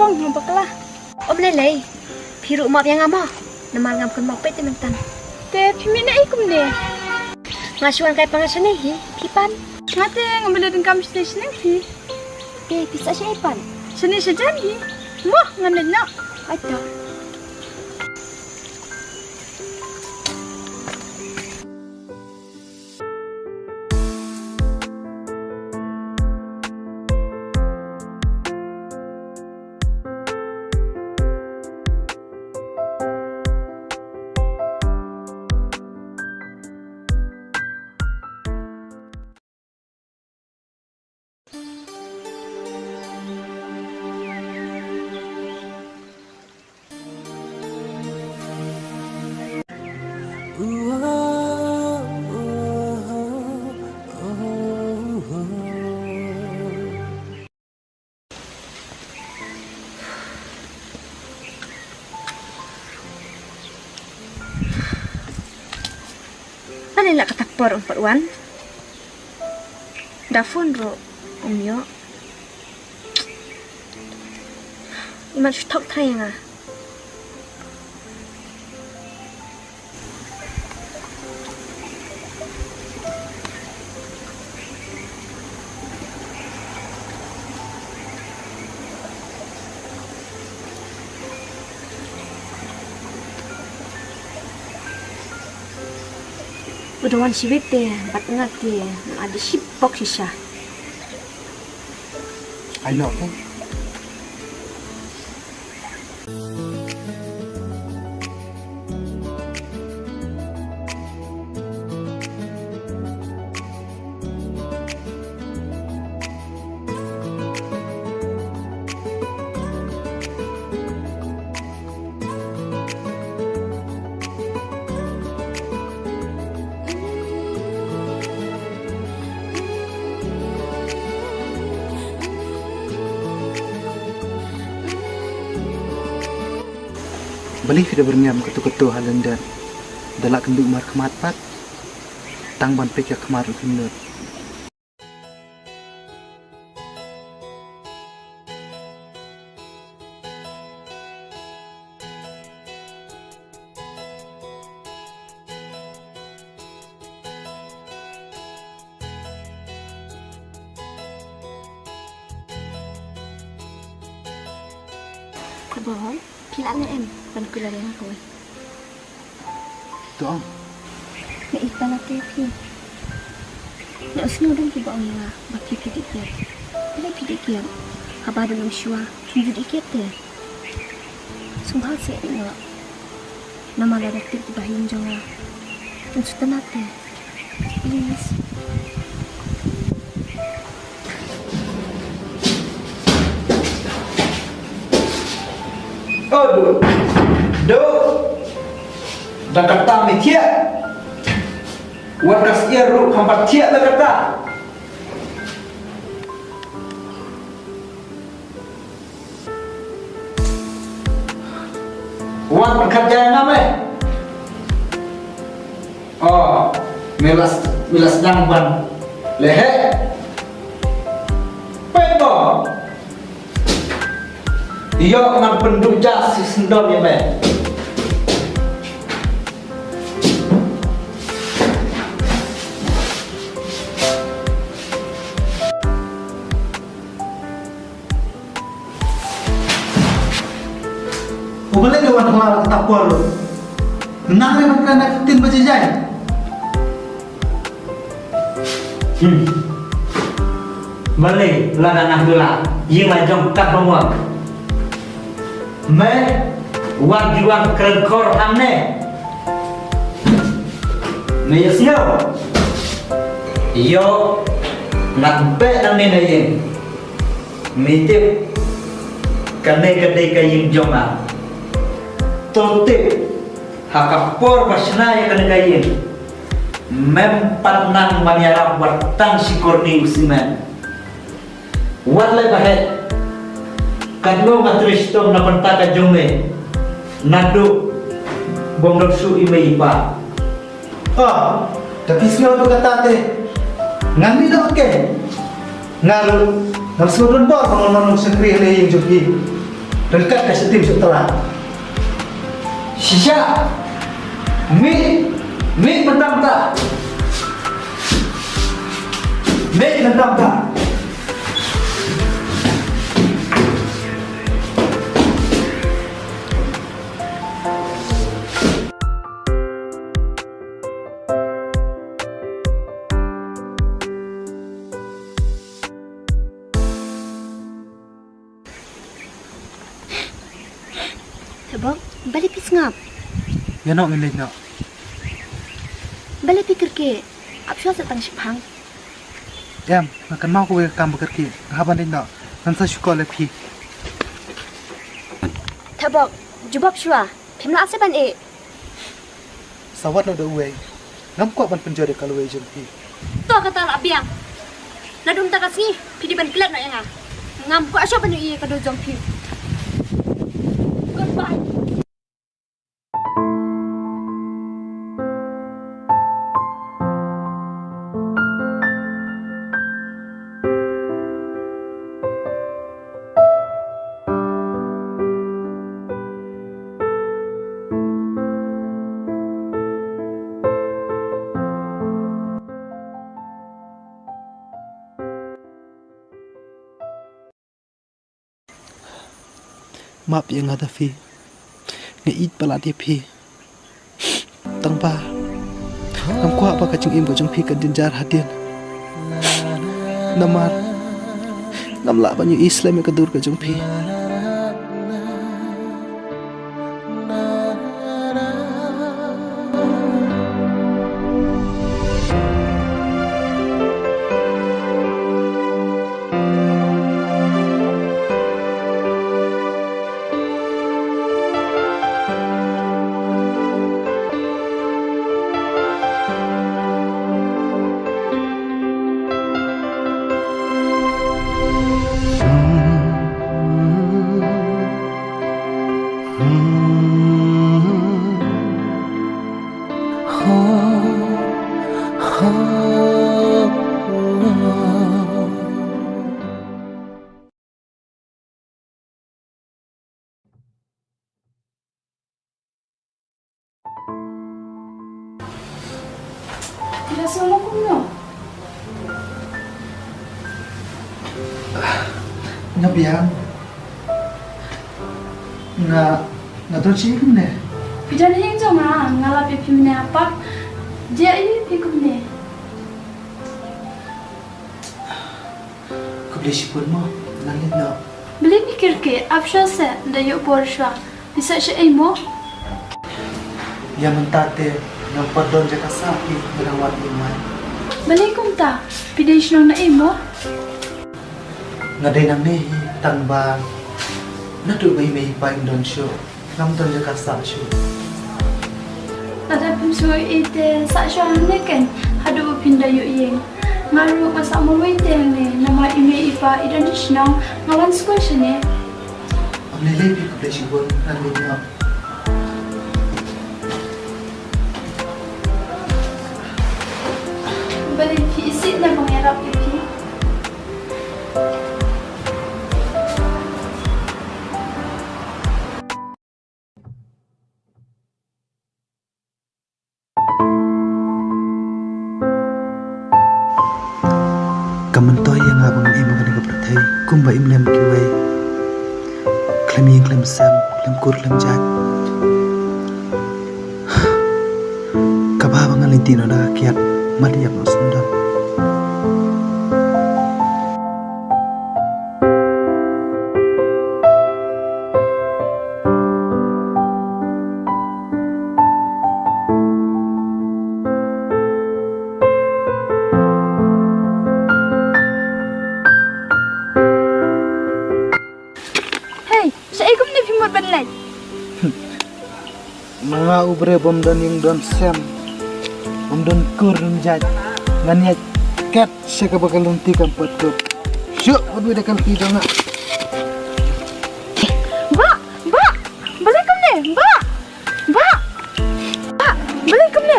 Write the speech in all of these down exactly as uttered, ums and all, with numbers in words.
Ong, ngam bakla. Om lei lei. Phi ruh map ïa nga mo. Namar ngam kynmaw peit te mynta. Te phi mih na ei kumne? Nga shu wan kai pang shane hi, phi pan? Nga te ngam lei donkam shane shane hi. Te phi sa shane pan? Shane shajan hi. Mo, ngan leit noh. Aita. Balei la kata por ym pat wan? Da phone ruh ym ïoh. Imat shu thok trai ïa nga. U da wan shibit te bad nga te nga dei shibok shisha. Ai no ke? Balei phi da byrngem kato kato ha lyndet? Da la kynduh markhmat pat. Tang ban peit ka khmat ruh phim nud. Khubor, phi lah ne em ban kular ïa nga kawei? To ong. Nga ïeit palat ïa phi. Nga sngew don kiba ong ïa nga ba phi phi dih kiad. Balei phi dih kiad? Haba don ym shuwa phim ju dih kiad te. Sngewbha seh ïa nga. Namar lada tip ba ha ïing jong nga, un shu tnat te. Please. Oh, Duh. Duh. Da kata me thiah. Wat ka syiar ruh kham pat thiah da kata. Wan pyrkhat jai nga me. Oh, me la s-, me la sdang ban leh heh. Peit mo. Ïoh ngan pynduh ja shi syndon ïa me. U balei ka wan hla ka ta por. Nang re ban kane tin ba jai. Hmm. Balei la na na dula ïing la jong kat bang wan. Me wat juang kren kor hangne. Me ïa sngew. Ïoh ngan beh nangne na ïing. Me tip kane ka dei ka ïing jong nga. To tip ha ka por ba shna ïa kane ka ïing mem pat nang ban ïarap wat tang shi kurni u simen. Wat leh ba heh. Katno nga trei shitom na bynta ka jong me. Naduh bym don shuh i mei i pa. Oh, da phi sngew to kata te. Ngan mih noh ke. Nga ruh ngam sngewdon bor ba ngan long shakri ha ïing jong phi. Ryngkat ka shiteng shu tala. Shisha. Mih. Mih mynta mynta. Mih mynta mynta. Thabok, balei phi sngap? Ïa noh ngin leit noh. Balei phi kyrkieh? Ap shuwa sa tang shiphang. Em, nga kynmaw kawei ka kam ba kyrkieh. Nga hap ban leit noh. Ngan sa shu call ïa phi. Thabok, jubab shuwa. Phim lah sa ban ïeh. Sa wad noh da uwei. Ngam kwah ban pynjot ïa ka lawei jong phi. To kata la biang. Naduh mynta ka sngi phi dei ban klet noh ïa nga. Ngam kwah shuh ban ïohi ïa ka dur jong phi. Goodbye. Map ïa nga Taffy. Nga ïeit palat ïa phi. Tang ba ngam kwah ba ka jingim ka jong phi kan jynjar hadien. Namar ngam lah ban ïohi slem ïa ka dur ka jong phi. Phi la sngewlong kumno? Nga biang. Nga, nga don sha ïing kumne. Phi don ha ïing jong nga, nga lap ïa phi mynne ha park. Jia ïa phi kumne. Khublei shibun mo, ngan leit noh. Balei phi kyrkieh, ap shuwa seh, da ïoh bor shuwa. Phi sah shaei mo? Ïa mynta te ngam pat don jaka sah phi, nga dang wad ïing mai. Balei kumta, phi dei shnong naei mo? Nga dei nangne hi, tang ba naduh ba i mei i pa im don shuh. Ngam don jaka sah shuh. Lada phim sngewthuh te sah shuwa hangne ken haduh ba phin da ïoh ïing. Nga ruh nga sah marwei te hangne namar i mei i pa i don sha shnong, nga wan skul shane. Ym lei lei phi, khublei shibun, ngan leit noh. Balei phi isih ne ba nga ïarap ïa phi? Ka myntoi ïa nga ba ngan im ha kane ka pyrthei kumba im lem kiwei. Khlem ïing khlem sem, khlem kur khlem jait. Ka bha ba ngan leit noh na ka kiad, mad ïap noh sngewdon. Hei, shaei kumne phi mut ban leit? Ma nga u briew bym don ïing don sem, bym don kur don jait, ngan ïaid kat sha kaba ka lynti kam pat kup. Shuh, wat wei da ka lynti jong nga. Bah, bah, balei kumne, bah, bah, bah, balei kumne,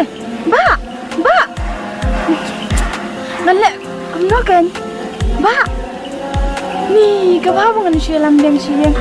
bah, bah. Ngan leh kumno ken, bah. Ni, ka bha ba ngan shu ïalam dem sha ïing.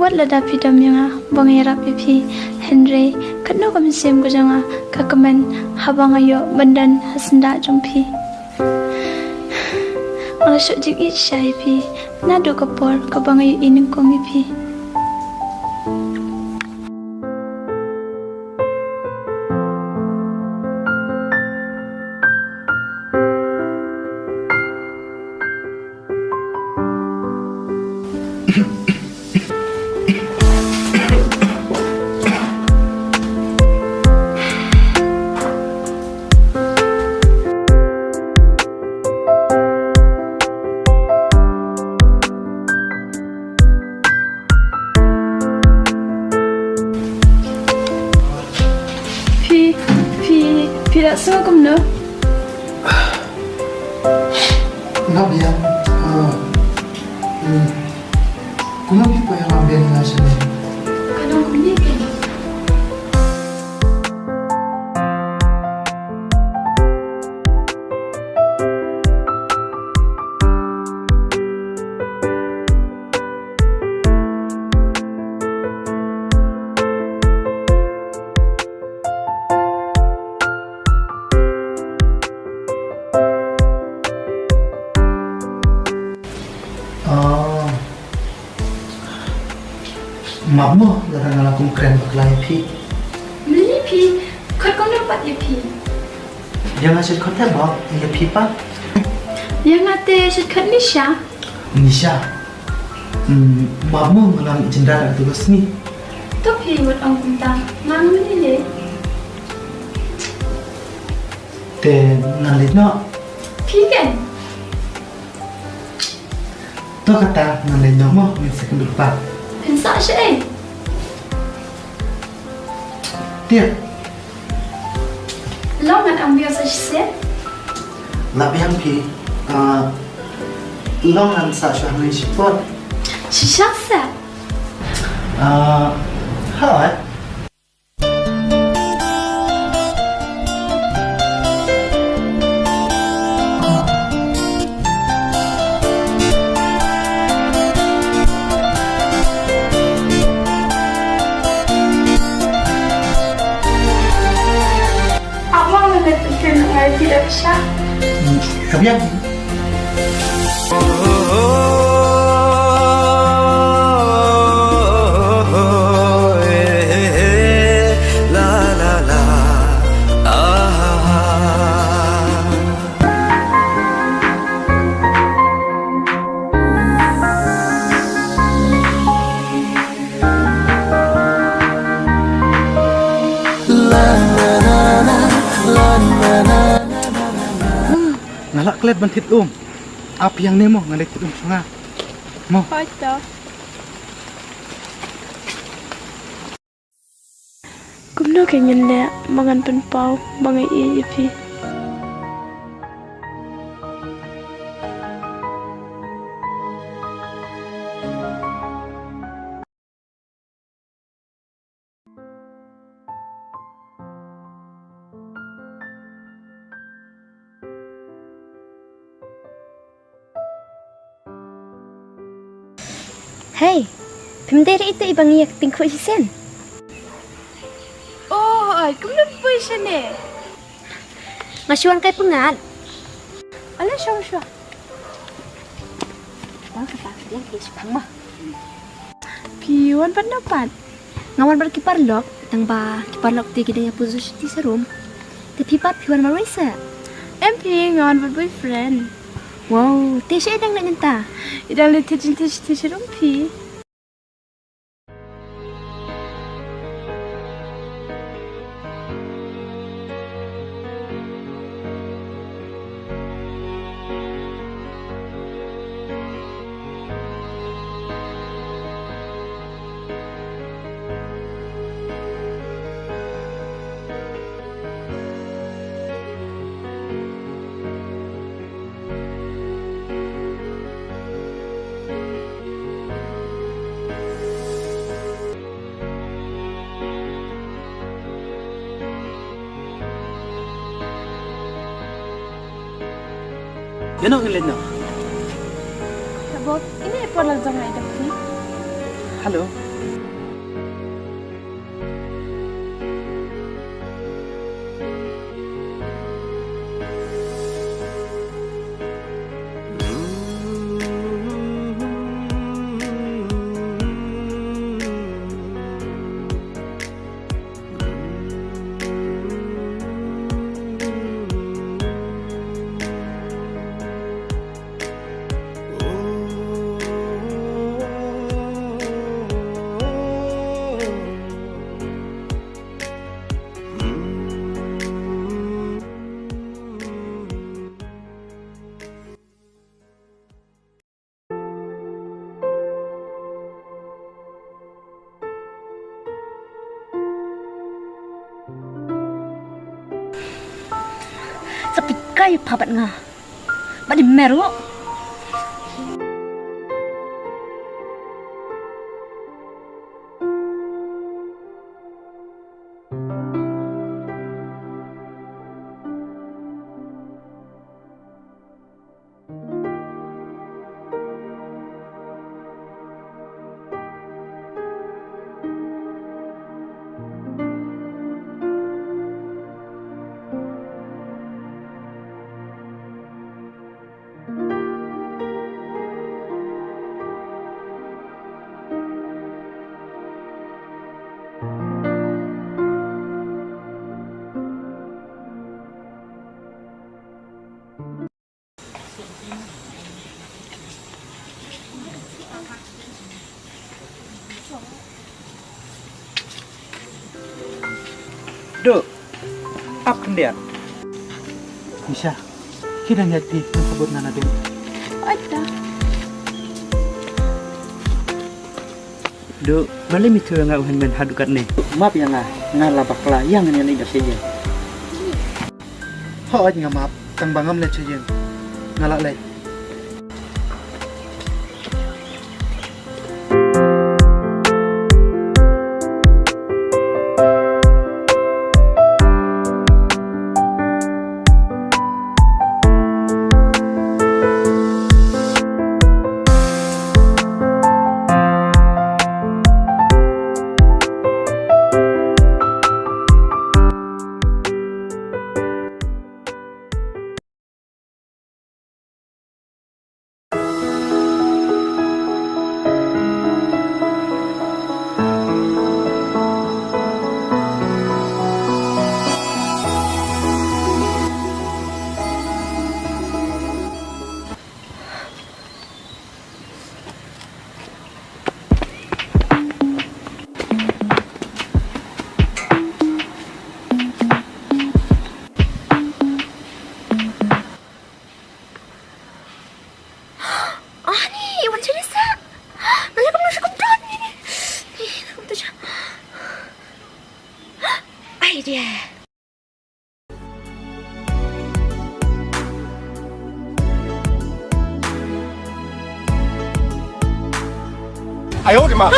Wat lada phi dom ïa nga ba nga ïarap ïa phi, hynrei katno ka mynsiem ka jong nga ka kmen haba nga ïoh ban don ha syndah jong phi. Nga la shu jingïeit shisha ïa phi naduh ka por kaba nga ïohi nyngkong ïa phi. Phi, phi, phi la sngew kumno? Nga biang. Ah, hmm. Kumno phi poi ïalam biang ïa nga shane? Ka dang kumne keiñ. Ah. Map mo, lada nga la kum kren bakla ïa phi. Map ïa phi, khot kumno pat ïa phi? Ïa nga shu khot te ba ïa phi pat. Ïa nga te shu khot Nisha. Nisha. Hmm, map mo, nga la mih jyndat ha katu ka sngi. To phi wat ong kumta, nga ngam lei lei. Te ngan leit noh. Phi keiñ. To kata ngan leit noh mo, ngin sa kynduh pat. Phin sah shaei? Tiap. Long ngan ym biang sa shisien? Lah biang phi. Ah, long ngan sah shuwa hangne shipor. Shisha seh? Ah, hooid. Abang na ka tiken ngai tidak bisa. Ka biang. Nga lah klet ban thied um. Ap ïa nga ne mo, ngan leit thied um shuwa nga. Mo. Hooid to. Kumno kein ngin leh ba ngan pynpaw ba nga ïeit ïa phi? Hei, phim dei re ito i ba ngi ïa ka tyngkhuh shisien? Oh, oi, kumno phi shane? Nga shu wan kai pyngngad. Ale, shu, shu. Tang kata, dia ke shu phang ma. Phi wan pat na pat? Nga wan bad ki paralok, tang ba ki paralok te ki dang ïa pujo shuti sharum. Te phi pat phi wan marwei se? Em phi, nga wan bad boyfriend. Wow, te sha i dang leit mynta? I dang leit thied jingthied shuti sharum phi. Ïano ngin leit noh? Habo, ine por la jong ai dok ni. Hello. Ai, pha bad nga. Bad i mer ruh. Duh, ap khyndiat. Nisha, ki dang ïaid phi, ngan sabut na na ding. Oi ta. Duh, balei me thaw ïa nga u hynmen haduh katne? Map ïa nga, nga la bakla, ïa ngan ïa leit sha ïing. Hooid nga map, tang ba ngam leit sha ïing. Nga la leit. Ani, wan sini sa. Nala kamu sa kumdon ni. Ni, kumdon sa. Ai dia. Ayo, di ma.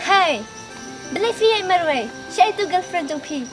Hey, balei phi ïai marwei? Shaei tu girlfriend jong phi?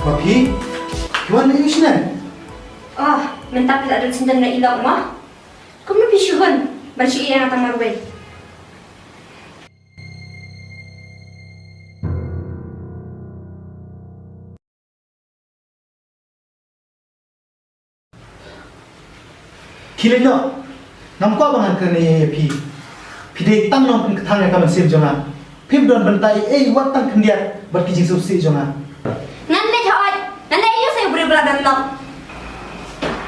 Ma phi, phi wan na ïu shane? Oh, mynta phi la don syndon na i lok ma. Kumno phi shu hun ban shu ïa nga tang marwei? Khie leit noh. Ngam kwah ba ngan kren ïa phi. Phi dei tang nongpynkthang ïa ka mynsiem jong nga. Phim don bynta ei ei wat tang khyndiat bad ki jingsngewsih jong nga. Ngan leit hooid. Ngan leit ïa u sa ïa u briew ba la don lok.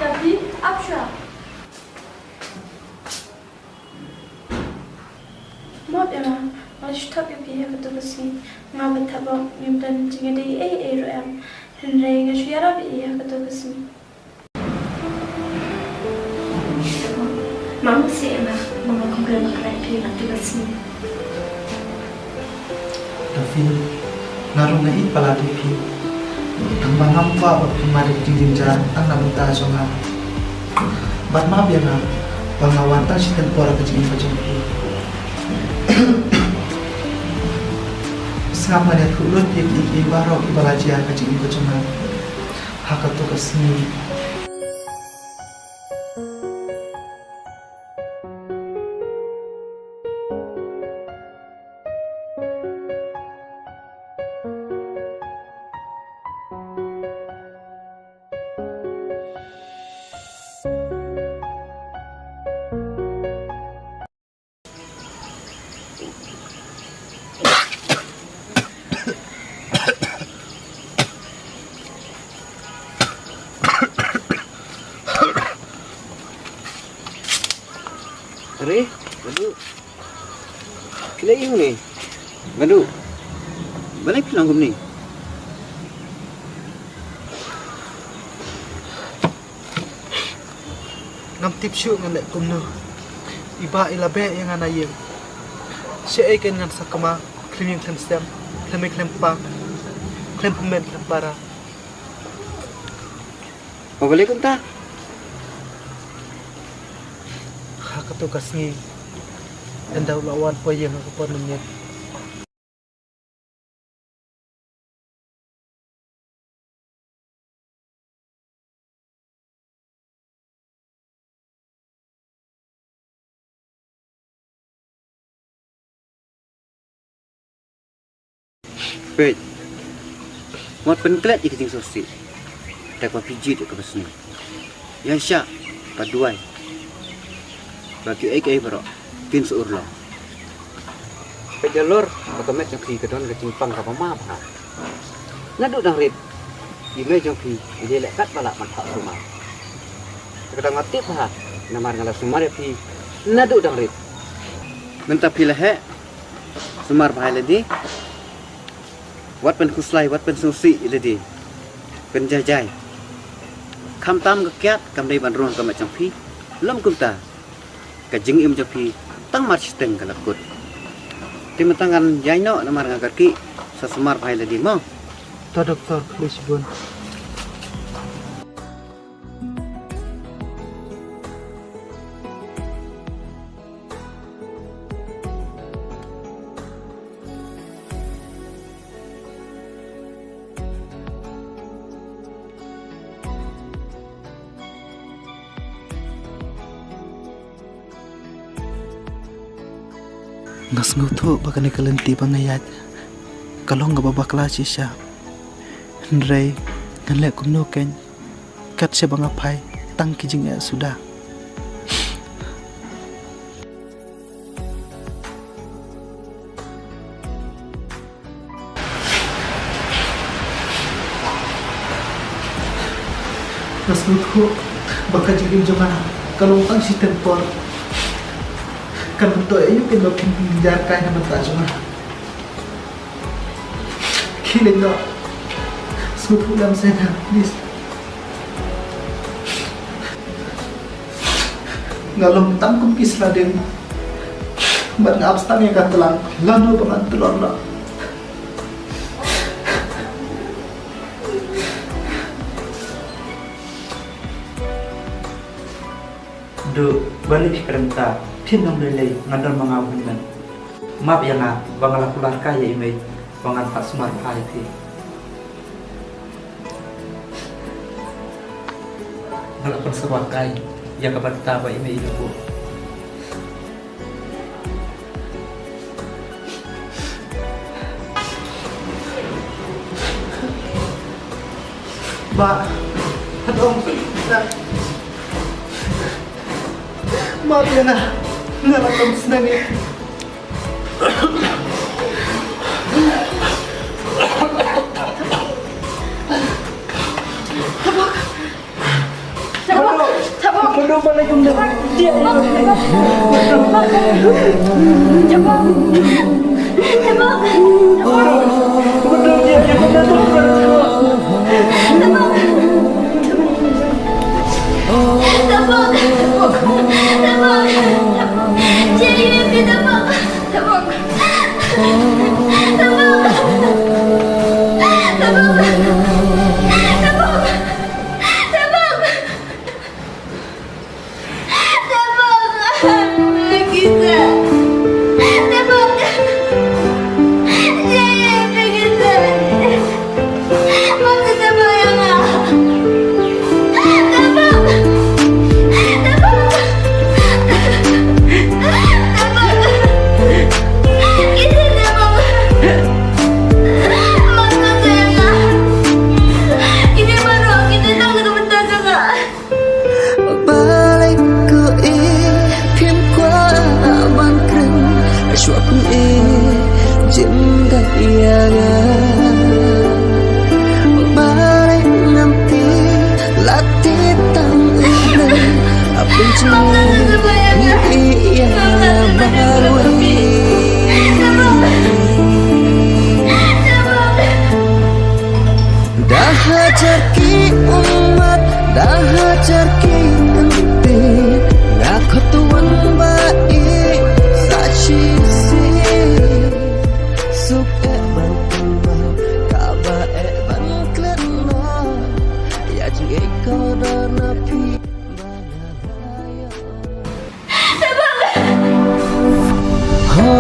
Tapi, ap shuwa. Map ïa nga, nga shu thap ïa phi ha kato ka sngi. Nga bad Thabok ngim don jingïadei ei ei ruh em. Hynrei nga shu ïarap ïa i ha kato ka sngi. Map seh ïa nga, ba nga kum kren bakla ïa phi ha kato ka sngi. Daphne, nga ruh nga ïeit palat ïa phi. Tangba ngam kwah ba phin mad ïa ka jingjynjar tang na bynta jong nga. Bad map ïa nga ba nga wan tang shiteng por ha ka jingim ka jong phi. Sngap, ngan ïathuh lut ïa kiei kiei baroh kiba la jia ha ka jingim ka jong nga ha kato ka sngi. Are, Badu. Phi la ïohi ne? Badu. Balei phi long kumne? Ngam tip shuh ngan leh kumno. I bah i la beh ïa nga na ïing. Shaei kein ngan sa kma, khlem ïing khlem sem, khlem mei khlem pa, khlem pynmen khlem para. Ba balei kumta? Ha kato ka sngi, ynda u la wan poi ïing ha ka por mynmiet. Peit, wat pynklet ïa ka jingsngewsih. Te ba phi jied ïa kaba sniew. Ïa shah, ba duwai ba kiei kiei baroh kin sa urlong. Peit ïa lor ba ka met jong phi ka don ka jingpang kaba ma bha. Naduh dang rit i mei jong phi i dei leh katba lah ban phah sumar. Ka dang nga tip bha namar nga la sumar ïa phi naduh dang rit. Mynta phi la heh sumar bha ïa lade. Wat pynkhuslai, wat pynsngewsih ïa lade. Pynjaijai. Khamtam ka kiad kam dei ban rung ka met jong phi. Lym kumta ka jingim jong phi tang mar shiteng ka la kut. Te mynta ngan ïaid noh namar nga kyrkieh. Sa sumar bha ïa lade mo. To doktor, khublei shibun. Nga sngewthuh ba kane ka lynti ba nga ïaid ka long kaba bakla shisha. Hynrei ngan leh kumno keiñ, kat shaba nga phai tang ki jingeh suda. Nga sngewthuh ba ka jingim jong nga ka long tang shiteng por. Kan myntoi aïu kein ba phin jynjar kai na bynta jong nga? Khie leit noh. Sngewthuh lem seh na, please. Nga long tang kum ki sla dieng bad nga ap stad ïa ka tlang lano ba ngan tlot noh. Duh, balei phi kren kumta? Phin ong lei lei, nga don ma nga u hynmen. Map ïa nga ba nga la kular kai ïa i mei ba ngan phah sumar bha ïa phi. Nga la pynsawa kai ïa ka bynta ba i mei i nongbuh. Bah, hato, na, ma pia na, na la kam snang ni. Balei ko i phim kwah ban kren, shuwa kum i jin da ïa nga. Balei ngam ti la ti tang i dei, a pynjngai i ïa nga marwei. Da hajar ki ummat, da hajar ki kynti, nga khot wan ba i sa shisien. Suk eh ban kynmaw, kaba eh ban klet noh. Ïa jingïeit kordor na phi ba nga la ïoh.